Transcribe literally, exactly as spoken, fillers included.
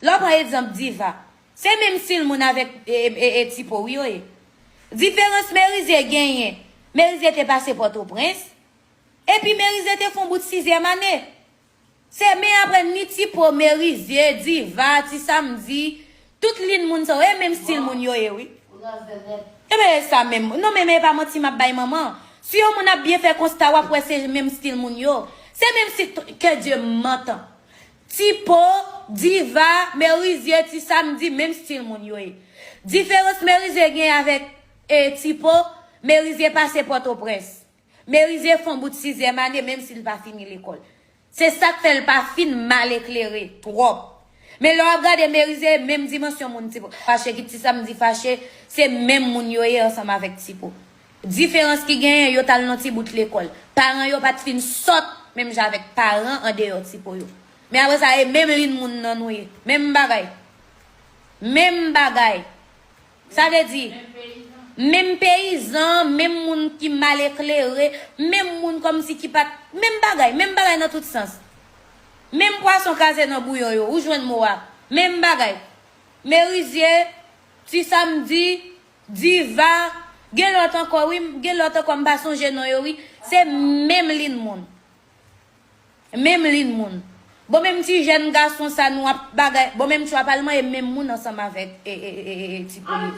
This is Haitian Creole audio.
Lè w pran egzanp Diva, se menm stil moun avèk e, e, e, Tipo wi yo ye. Diferans Merize genyen, Merize te pase Pòtoprens, epi Merize te fè yon bout sizyèm ane. Se men apre ni Tipo, Merize, Diva, Ti Samdi, tout lin moun sa yo, e menm stil moun yo ye wi. Ebyen e sa menm. Non men men e pa manti m ap bay manman. Si yon moun ap byen fè konsta w ap wè se menm stil moun yo. Se menm stil, que Dieu m'entend. Tipo, Diva, Merize, Ti Samdi, menm stil moun yo ye. Diferans Merize gen avèk e, Tipo, Merize pase Pòtoprens. Merize fè yon bout sizyèm ane menm si l pa fini lekòl. Se sa k fè l pa fin mal eklere twòp. Men lè w ap gade Merize e menm dimansyon moun Tipo. Fache ki Ti Samdi fache, se menm moun yo ye ansanm avèk Tipo. Diferans ki genyen, yo t al nan ti bout lekòl. Paran yo pa t fin sòt menm jan avèk paran andeyò Tipo yo. Men apre sa, e menm lin moun nan nou ye. Menm bagay. Menm bagay. Sa vle di, menm peyizan, menm moun ki mal eklere, menm moun kòmsi ki pa t, menm bagay, menm bagay nan tout sans. Menm pwason kraze nan bouyon yo, ou jwenn mo a. Menm bagay. Merize, Ti Samdi, Diva, gen lòt ankò wi, gen lòt ankò m pa sonje non yo wi. Se menm lin moun. Menm lin moun. Bon menm ti jèn gason sa nou ap bagay, bon menm tchwa pa l manyen menm moun ansanm avèk e, e, e, e, e, Tipo li.